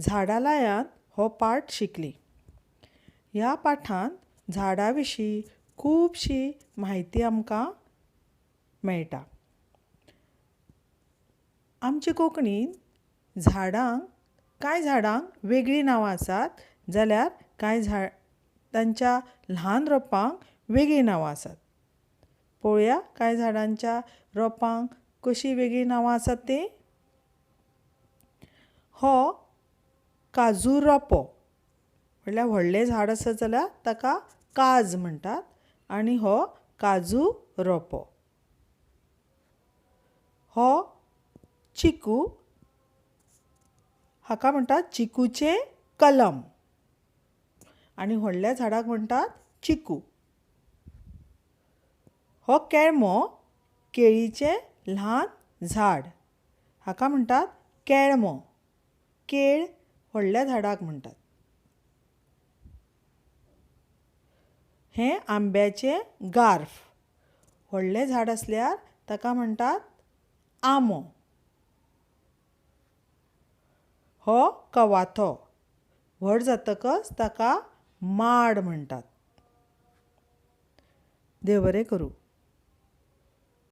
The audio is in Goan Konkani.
झाडां लायात हो पाठ शिकलीं. ह्या पाठांत झाडां विशीं खुबशी म्हायती आमकां मेळटा. आमचे कोंकणींत झाडांक कांय झाडांक वेगळीं नांवां आसात जाल्यार कांय झाड तांच्या ल्हान रोंपांक वेगळीं नांवां आसात. पळोवया कांय झाडांच्या रोंपांक कशीं वेगळीं नांवां आसात तीं. हो काजू रोंपो म्हणल्यार व्हडलें झाड आसत जाल्यार ताका काज म्हणटात आनी हो काजू रोंपो. हो चिकू, हाका म्हणटात चिकूचें कलम आनी व्हडल्या झाडाक म्हणटात चिकू. हो केळमो, केळीचें ल्हान झाड, हाका म्हणटात केळमो. केळ व्हडल्या झाडाक म्हणटात. हें आंब्याचें गार्फ, व्हडलें झाड आसल्यार ताका म्हणटात आंबो. हो कवाथो, व्हड जातकच ताका माड म्हणटात. देव बरें करूं.